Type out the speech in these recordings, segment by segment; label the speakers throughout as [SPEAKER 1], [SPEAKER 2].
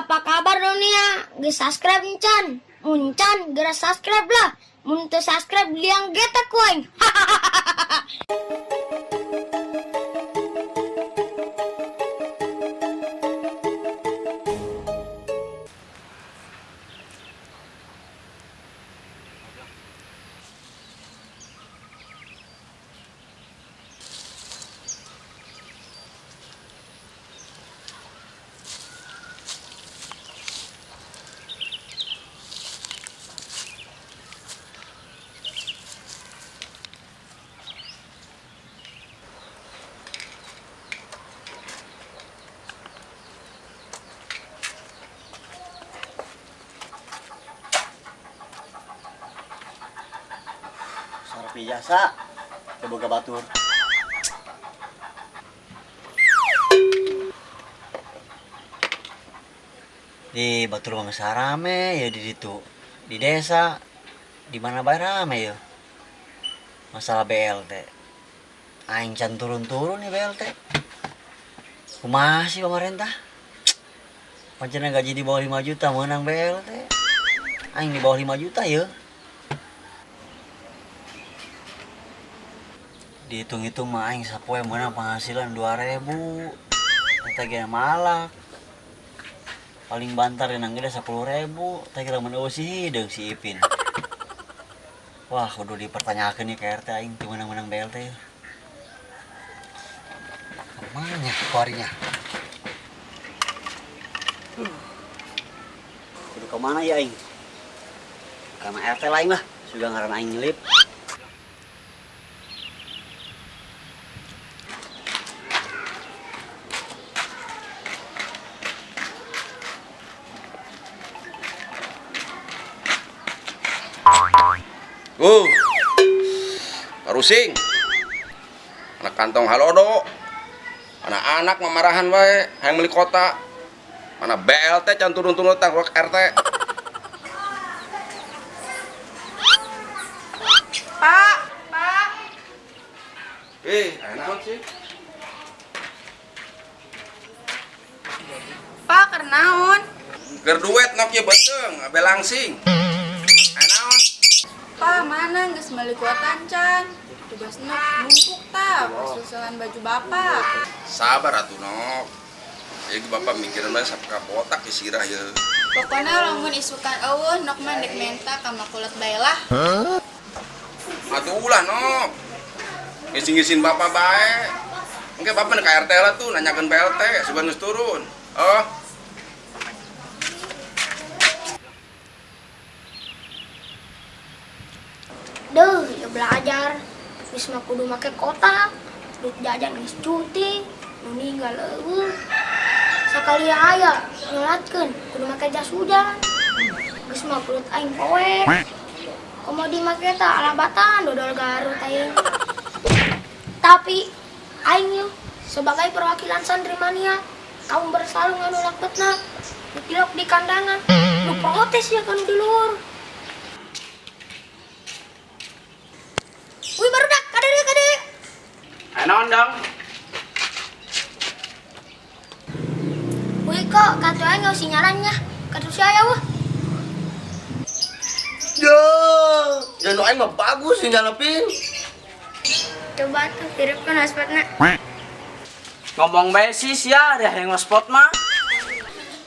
[SPEAKER 1] Apa kabar dunia? Geus subscribe encan? Mun can, geura subscribe lah. Mun teu subscribe liang getek ku aing.
[SPEAKER 2] Sarap jasa teu boga batur. Di batur mah geus rame ya di ditu. Di desa di mana bae rame ya. Masalah BLT. Aing can turun-turun nih BLT. Kumaha sih pemerintah? Pancen gaji di bawah 5 juta meunang BLT. Aing di bawah 5 juta ya. Dihitung-hitung mah aing sapoe meunang penghasilan 2.000. Eta ge malak. Paling bantar nang gede 10.000, teh kira mun eueuh si hideung si Ipin. Wah, kudu dipertanyakeun nih ke RT aing teu meunang-meunang BLT. Kemana kuarinya? Kudu kemana ya aing? Karena RT lain lah, sudah ngaran aing nyelip.
[SPEAKER 3] Rusing. Anak kantong halodo. Anak-anak memarahan wae, hayang meuli kota. Mana BLT can turun-turun tang rok RT.
[SPEAKER 4] Pak, Pak.
[SPEAKER 3] Naon sih?
[SPEAKER 4] Pak, keur naon?
[SPEAKER 3] Keur duet nok ieu beuteung, abe langsing. Aya naon?
[SPEAKER 4] Pak, mana geus meuli kuotan can? Tugas nok numpuk ta, susulan baju bapak.
[SPEAKER 3] Sabar atuh nok. Ieu ge bapak mikiran bae sapka botak ge sirah ieu.
[SPEAKER 4] Pokona lamun isukan eueuh nok mah dek menta ka makulet bae lah.
[SPEAKER 3] Hah? Atuh ulah nok. Ngising-ngisin bapak bae. Engke bapak ka RT lah tuh nanyakeun BLT sugan geus turun. Oh.
[SPEAKER 1] Duh, ya belajar. Geus mah kudu make kotak. Duit jajan geus cuti, nu ninggal eueuh. Sakali aya nyolatkeun kudu make jas hujan. Geus mah kulit aing poek. Komo di make ta alabatan dodol Garut aing. Tapi aing yeuh sebagai perwakilan santri mania, kaum bersalung anu lakbetna, nu tilok di kandangan, nu protes ya kan di luhur. Wih barudak, kadeu kadeu.
[SPEAKER 3] Aya naon dong?
[SPEAKER 1] Wih kok katu aing nggak sinyalannya. Katu si aya wah.
[SPEAKER 2] Yo, dan aing mah bagus sinyal pin.
[SPEAKER 1] Coba tuh hirupkeun hotspotna.
[SPEAKER 5] Ngomong bae sih sia, dah yang hotspot mah.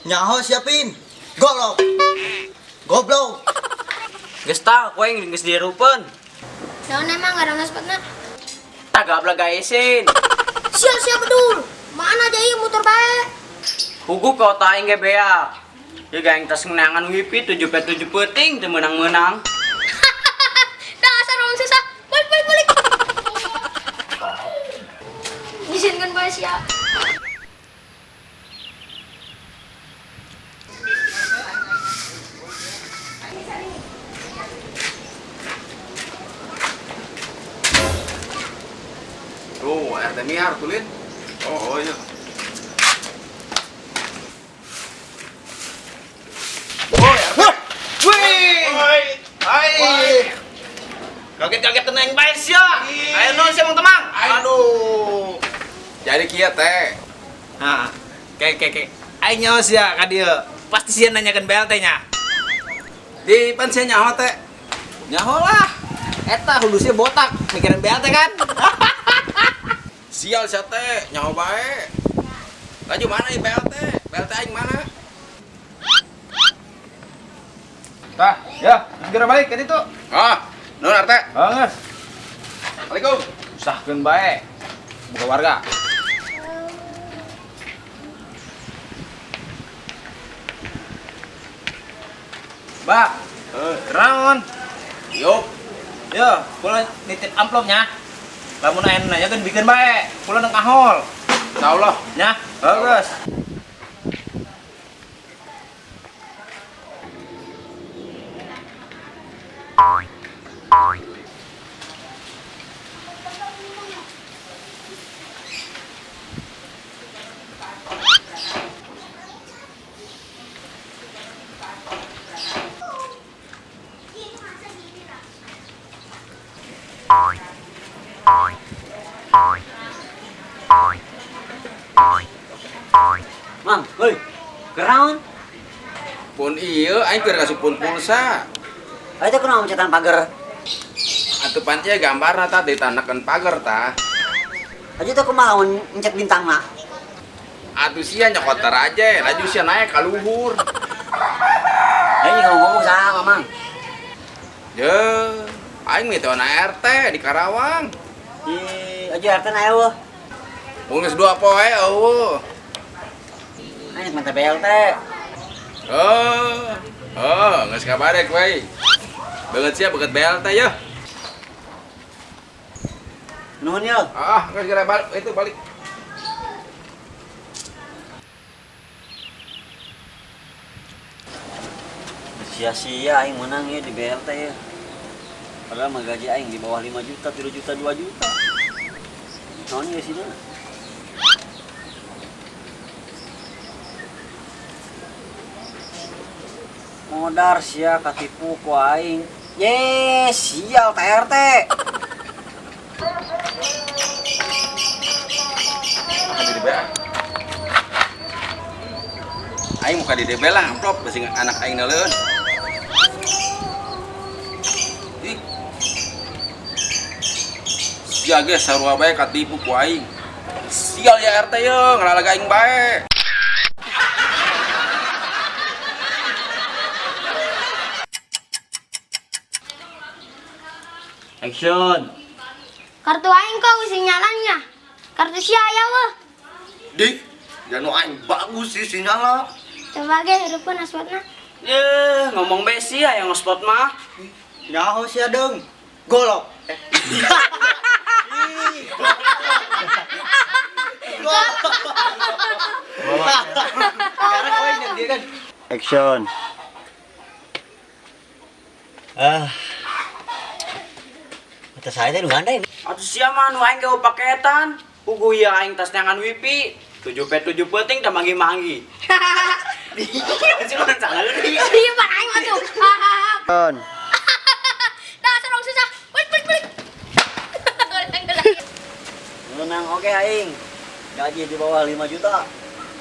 [SPEAKER 2] Nyaho siapin. Golok. Goblok.
[SPEAKER 5] Geus tah, kowe geus dirupeun.
[SPEAKER 1] Naon emang ngaran hotspotna?
[SPEAKER 5] Tah gablek gaesin.
[SPEAKER 1] Sia sia bedul. Mana aja ieu motor bae.
[SPEAKER 5] Hugu kota aing ge beak. Ieu gaeng tas ngeunangan wifi 7 p 7 peuting teu meunang-meunang.
[SPEAKER 1] Dasar orang susah. Balik balik balik. Izinkan bae sia.
[SPEAKER 3] Tuh, RT Mihar tulin. Oh, oh iya. Oh, RT.
[SPEAKER 6] Wih. Hai. Kaget-kaget tenang bae sia. Ayo non sia Mang Temang.
[SPEAKER 3] Aduh. Jadi kieu teh.
[SPEAKER 6] Nah, ke ke ke. Aing nyaho sia ka dieu. Pasti sia nanyakeun BLT nya.
[SPEAKER 3] Di pan sia nyaho teh.
[SPEAKER 6] Nyaho lah. Eta hulusnya botak, mikirin BLT kan?
[SPEAKER 3] Sial sia teh, nyaho bae. Laju mana ieu BLT? BLT aing mana?
[SPEAKER 6] Tah, ya, segera balik ke ditu.
[SPEAKER 3] Ah, nuhun RT.
[SPEAKER 6] Banget.
[SPEAKER 3] Assalamualaikum.
[SPEAKER 6] Usahkeun bae. Buka warga. Bak, kenaon?
[SPEAKER 3] Yup.
[SPEAKER 6] Yo, kula nitip amplopnya. Lamun aya nu nanyakeun bikeun bae. Kula nang kahol.
[SPEAKER 3] Insyaallah.
[SPEAKER 6] Nya, bagus.
[SPEAKER 2] Mang, heuy. Kenaon?
[SPEAKER 3] Pun ieu aing keur ngasupun pulsa.
[SPEAKER 2] Ayo teh kunaon mencetan pagar?
[SPEAKER 3] Atuh pan ieu gambarna tah ditanakeun pagar tah.
[SPEAKER 2] Aja teh kumaha mun mencet bintangna?
[SPEAKER 3] Atuh sia nyokot aja, laju sia naik ka luhur.
[SPEAKER 2] Ayo ngomong sama Mang.
[SPEAKER 3] Ye, aing mah teh RT di Karawang.
[SPEAKER 2] Ih, aja RT na eueuh.
[SPEAKER 3] Mun geus 2 poe eueuh.
[SPEAKER 2] Aing minta BLT.
[SPEAKER 3] Oh, oh, geus kabarek we. Beungeut sia beungeut BLT yeuh.
[SPEAKER 2] Nuhun yeuh.
[SPEAKER 3] Ah, geus geura balik itu balik.
[SPEAKER 2] Sia-sia aing menang ya di BLT ya. Padahal mah gaji aing di bawah 5 juta, 3 juta, 2 juta. Naon ieu sih? Modar sia katipu ku aing. Ye, sial TRT.
[SPEAKER 3] Muka di DB. Aing muka di DB lah amplop bisi anak aing neleun. Ih. Sia ge sarua bae katipu ku aing. Sial ya RT ye, ngalalaga aing bae.
[SPEAKER 2] Action.
[SPEAKER 1] Kartu aing kok sinyalnya. Kartu sia aya weh.
[SPEAKER 7] Dik, janu aing bagus sih sinyalna.
[SPEAKER 1] Coba ge hirupeun aswatna.
[SPEAKER 5] Eh, ngomong bae sia yang ngospot mah.
[SPEAKER 2] Nyaho sia deung. Golok. Action. Ah. Kata saya teh nu gandeng.
[SPEAKER 5] Atuh sia mah nu aing ge paketan. Puguh ieu aing tas neangan wifi. 7p7 penting teh manggi-manggi. Cuma salah deui.
[SPEAKER 1] Iya, pan aing mah tuh.
[SPEAKER 2] Action.
[SPEAKER 1] Dah serong susah. Balik balik balik.
[SPEAKER 2] Menang oke aing. Gaji di bawah 5 juta,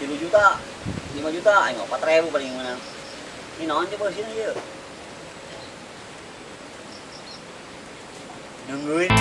[SPEAKER 2] 3 juta, 5 juta, aing 4.000 paling menang. Ini naon coba sini ieu. Nungguin.